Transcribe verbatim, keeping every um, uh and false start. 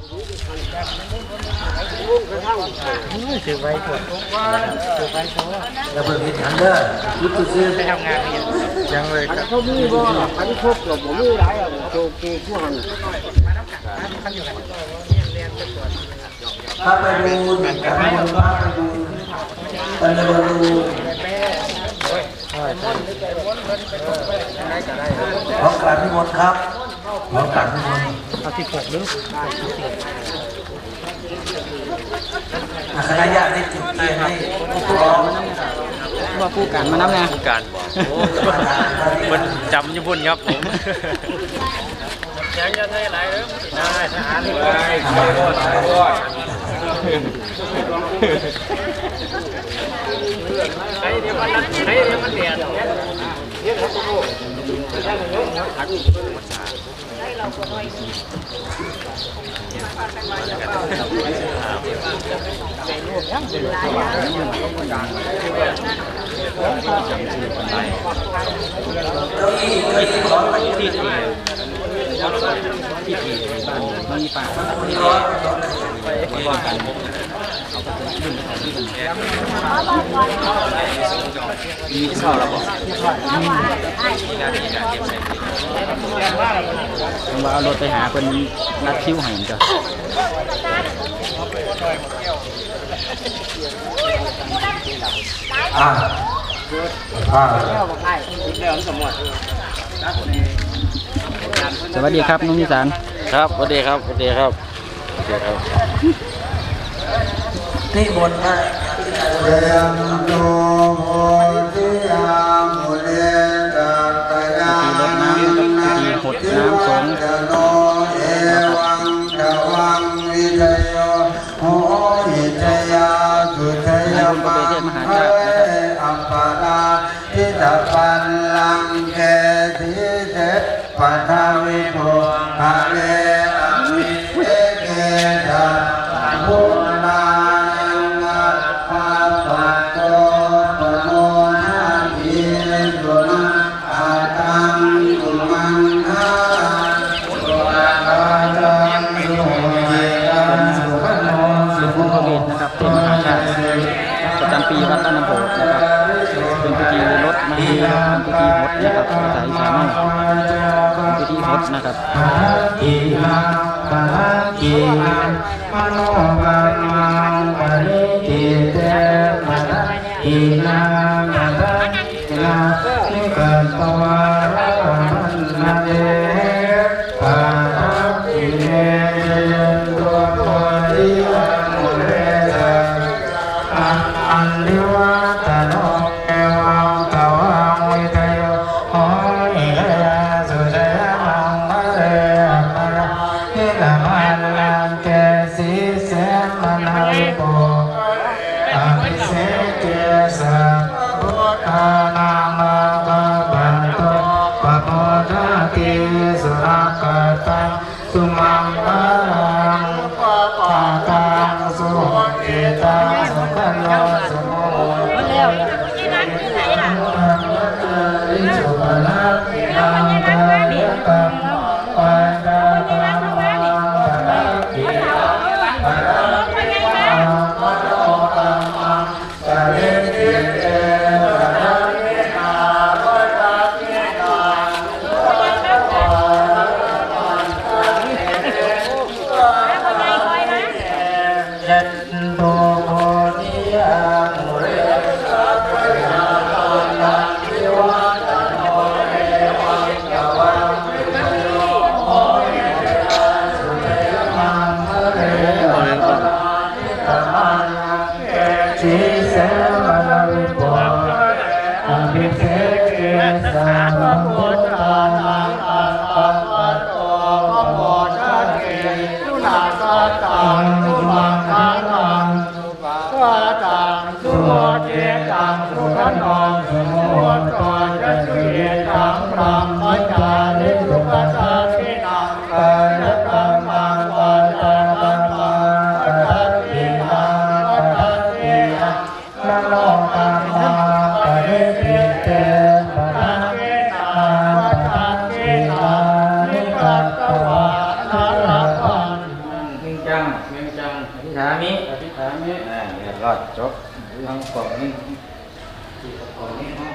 ถือไว้ก่อนถือไว้ก่อน อย่าเพิ่งเฮ็ดหยังเด้อ หยุดซื่อๆ ไปทำงานเรียน ยังเลยครับ เขามีบ่ล่ะ คันครบก็บ่มีหลายอ่ะ โตเกผู้หั่นน่ะ พระไพบูลย์ พระไพบูลย์ พระไพบูลย์ พร้อมกราบนิมนต์ครับ พร้อมกราบนิมนต์ เอาสิบหกหรือ อ่ะ คณะญาติได้จุดเทียนให้พร้อม ว่าผู้การมานำแน่ ผู้การบอก โอ้ มันจำอยู่พุ่นครับผม มีเช่าแล้วบ่ เพิ่นว่าเอารถไปหาเพิ่นนัดคิวให้จ้ะ อ่า อ่า สวัสดีครับ น้องนิสาน ครับ สวัสดีครับ สวัสดีครับ โอเคครับ นิมนต์มา Jayanto bodhiyā mūle พิธีรดน้ำครับ พิธีหดน้ำสงฆ์ sakyānaṃ nandivaḍḍhano, evaṃ tvaṃ vijayo hohi jayassu jayamaṅgale, aparājitapallaṅke sīse paṭhavipokkhare abhiseke sabbabuddhānaṃ aggappatto pamodati. Sunakkhattaṃ sumaṅgalaṃ supabhātaṃ suhuṭṭhitaṃ sukhaṇo เป็นพุทธเวทนะครับ เป็นมหาชาติประจำปีวัดต้นน้ำโพนะครับ เป็นพิธีรดน้ำนะครับ เป็นพิธีหดนะครับ ภาษาอีสานเนาะ เป็นพิธีหดนะครับ Padakkhiṇaṃ padakkhiṇaṃ manokammaṃ paṇidhī te padakkhiṇā padakkhiṇāni katvāna labhantatthe padakkhiṇe. Jayanto bodhiyā mūle sakyānaṃ nandivaḍḍhano, evaṃ tvaṃ vijayo hohi jayassu jayamaṅgale, aparājitapallaṅke sīse paṭhavipokkhare abhiseke sabbabuddhānaṃ aggappatto pamodati. Sunakkhattaṃ sumaṅgalaṃ supabhātaṃ suhuṭṭhitaṃ sukhaṇo sumuhutto ca suyiṭṭhaṃ brahmacārisu. Padakkhiṇaṃ kāyakammaṃ padakkhiṇaṃ vācākammaṃ padakkhiṇaṃ manokammaṃ paṇidhī te padakkhiṇā padakkhiṇāni katvāna labhantatthe padakkhiṇe. Jayanto bodhiyā mūle sakyānaṃ nandivaḍḍhano, evaṃ tvaṃ vijayo hohi jayassu jayamaṅgale, aparājitapallaṅke sīse paṭhavipokkhare abhiseke sabbabuddhānaṃ aggappatto pamodati. Sunakkhattaṃ sumaṅgalaṃ supabhātaṃ suhuṭṭhitaṃ sukhaṇo sumuhutto ca suyiṭṭhaṃ brahmacārisu. Padakkhiṇaṃ kāyakammaṃ vācākammaṃ padakkhiṇaṃ padakkhiṇaṃ manokammaṃ paṇidhī te padakkhiṇā padakkhiṇāni katvāna labhantatthe จัง เวียงจัง อธิษฐามิ อธิษฐามิ อ่า เรียบร้อย จบ เรื่องกล่องนี้ ที่กล่องนี้เนาะ